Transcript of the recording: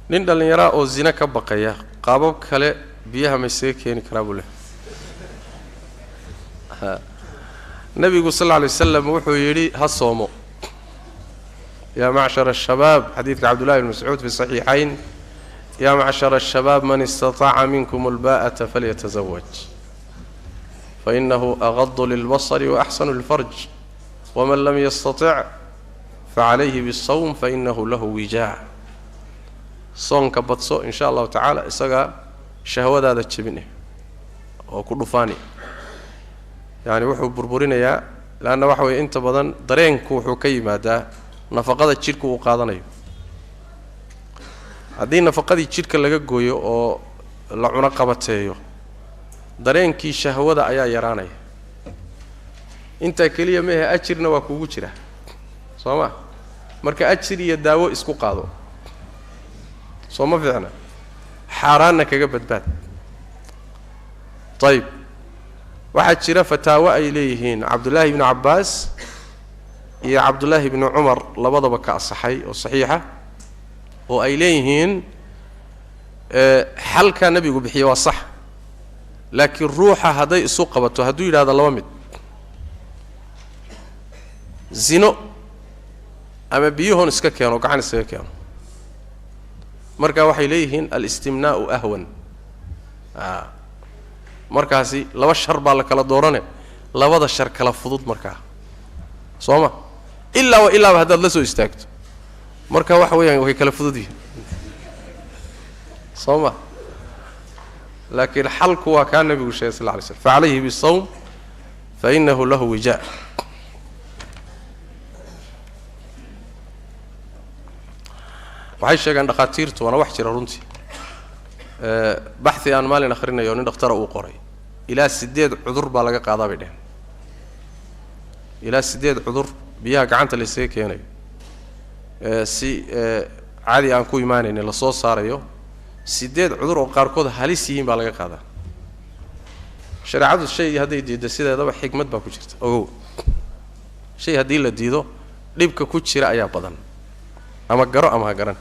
Nin dhallinyaraa oo zina ka baqaya qaabab kale biyaha ma isaga keeni karaa buu leh. Nabigu sal alla alay wasalam wuxuu yidhi ha soomo. Yaa macshara ashabaab, xadiidka Cabdullahi bn Mascuud fi saxiixayn, yaa macshara ashabaab man istataaca minkum albaa'ata falyatazawaj fainahu agadu lilbasari waaxsanu lilfarj, waman lam yastatic facalayhi bisawm fainahu lahu wijaa. Soonka badso in sha allahu tacaala, isagaa shahwadaada jebin oo ku dhufaani, yacani wuxuu burburinayaa, leanna waxa weeye inta badan dareenku wuxuu ka yimaadaa nafaqada jidhka uu qaadanayo. Haddii nafaqadii jidhka laga gooyo oo la cuno qabateeyo, dareenkii shahwada ayaa yaraanaya. Intaa keliya mehe, ajirna waa kuugu jira, soo ma? Marka ajir iyo daawo isku qaado, soo ma fiicna? Xaaraanna kaga badbaad. Ayib, waxaa jira fataawo ay leeyihiin Cabdullaahi ibnu Cabbaas iyo Cabdullaahi ibnu Cumar, labadaba ka asaxay oo saxiixa, oo ay leeyihiin xalkaa nebigu bixiye waa sax, laakiin ruuxa hadday isu qabato, hadduu yidhahdo laba mid, zino ama biyuhon iska keeno, gacan iskaga keeno, marka waxay leeyihiin alistimnaa'u ahwan. Markaasi laba shar baa la kala doorane, labada shar kala fudud markaa, soo ma? Ilaa wa ilaaba haddaad la soo istaagto, marka waxa weeyaan way kala fudud yihiin, soo ma? Laakiin xalku waa kaa nebigu sheegay sal lla alay slam, facalayhi bisawm fainahu lahu wijaa. Waxay sheegaan dhakhaatiirtu, waana wax jira runtii, baxhi aan maalin akhrinayo nin dhakhtara uu qoray, ilaa 8 cudur baa laga qaadaa bay dheheen. Ilaa 8 cudur biyaha gacanta la isaga keenayo, si caadi aan ku imaanaynin lasoo saarayo, 8 cudur oo qaarkood halis yihiin baa laga qaadaa. Shareecadu shay hadday diiddo sideedaba xikmad baa ku jirta, ogow. Shay haddii la diido dhibka ku jira ayaa badan, ama garo ama ha garan.